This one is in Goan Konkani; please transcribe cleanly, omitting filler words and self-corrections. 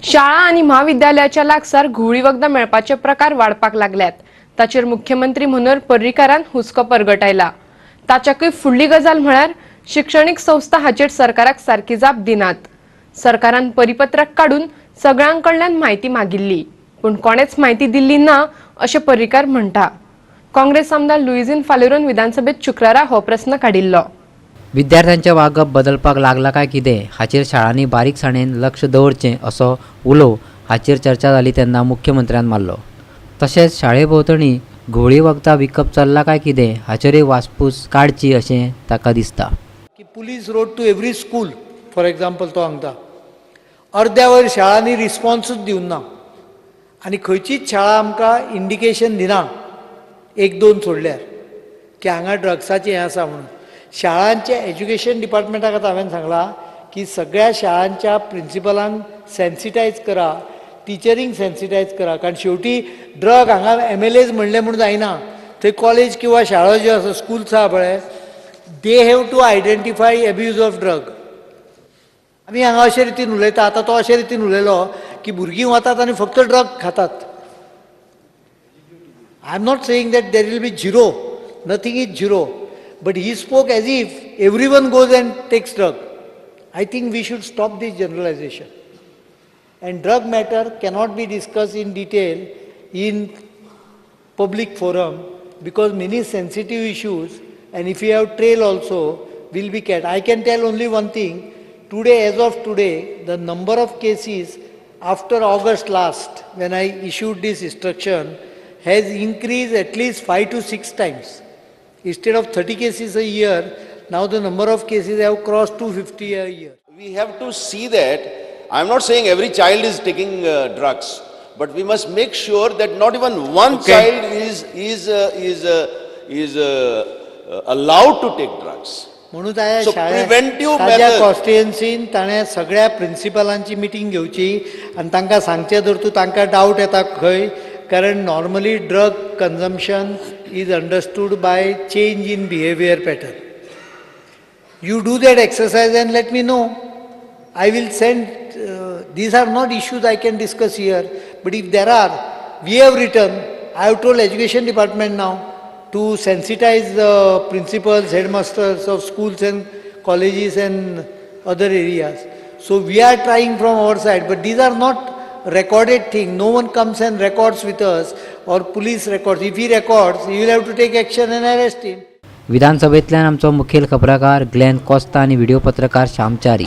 शाळा आनी म्हाविद्यालयाच्या लागसार घुंवळी वखदां मेळपाचे प्रकार वाडपाक लागल्यात. ताचेर मुख्यमंत्री मनोहर पर्रीकारान हुस्को परगटायला. ताच्याकूय फुडली गजाल म्हळ्यार शिक्षणीक संस्था हाचेर सरकाराक सारकी जाप दिनात. सरकारान परिपत्रक काडून सगळ्यां कडल्यान म्हायती मागिल्ली, पूण कोणेच म्हायती दिल्ली ना अशें पर्रीकार म्हणटा. काँग्रेस आमदार लुईझिन फालेरोन विधानसभेत शुक्रारा हो प्रस्न काडिल्लो. विद्यार्थ्यांचें वागप बदलपाक लागलां काय कितें हाचेर शाळांनी बारीकसाणेन लक्ष दवरचें असो उलो हाचेर चर्चा जाली तेन्ना मुख्यमंत्र्यान मारलो. तशेंच शाळे भोंवतणी घुंवळी वखदां विकप चल्लां काय कितें हाचेरूय वासपूस काडची अशें ताका दिसता. की police wrote to every school, for example, तो सांगता, अर्द्या वयर शाळांनी रिस्पॉन्सूच दिवंक ना आनी खंयचीच शाळा आमकां इंडिकेशन दिना, एक दोन सोडल्यार, की हांगा ड्रग्साचें हें आसा म्हणून. शाळांच्या एज्युकेशन डिपार्टमेंटाक आतां हांवें सांगलां की सगळ्या शाळांच्या प्रिंसिपलांक सेन्सिटायज करा, टिचरींक सेन्सिटायज करा, कारण शेवटी ड्रग हांगा एमएलएज म्हणलें म्हूण जायना. थंय कॉलेज किंवा शाळा ज्यो आसा, स्कुल्स आसा पळय, they have to identify abuse of drug. आमी हांगा अशे रितीन उलयता. आतां तो अशे रितीन उलयलो की भुरगीं वतात आनी फक्त ड्रग खातात. I am not saying that there will be zero. Nothing is zero, but he spoke as if everyone goes and takes drug. I think we should stop this generalization. And drug matter cannot be discussed in detail in public forum because many sensitive issues, and if you have trail also, will be kept. I can tell only one thing. Today, as of today, the number of cases after August last, when I issued this instruction, has increased at least 5 to 6 times. Instead of 30 cases a year, now the number of cases have crossed 250 a year. We have to see that, I'm not saying every child is taking drugs, but we must make sure that not even one child is allowed to take drugs. म्हणून ताज्या So, शाळे preventive ताज्या method. कॉन्स्टिट्युएन्सीन ताणें सगळ्या प्रिंसिपलांची मिटींग घेवची आनी तांकां सांगचें, जर तूं तांकां डावट येता खंय, कारण normally drug consumption is understood by change in behaviour pattern. You do that exercise and let me know. I will send, these are not issues I can discuss here, but if there are, we have written, I have told education department now to sensitize the principals, headmasters of schools and colleges and other areas. So we are trying from our side, but these are not recorded thing. No one comes and records with us or police records. If he records, he will have to take action and arrest him. विधानसभेंतल्यान आमचो मुखेल खबराकार ग्लॅन कोस्ता आनी व्हिडिओ पत्रकार श्यामचारी.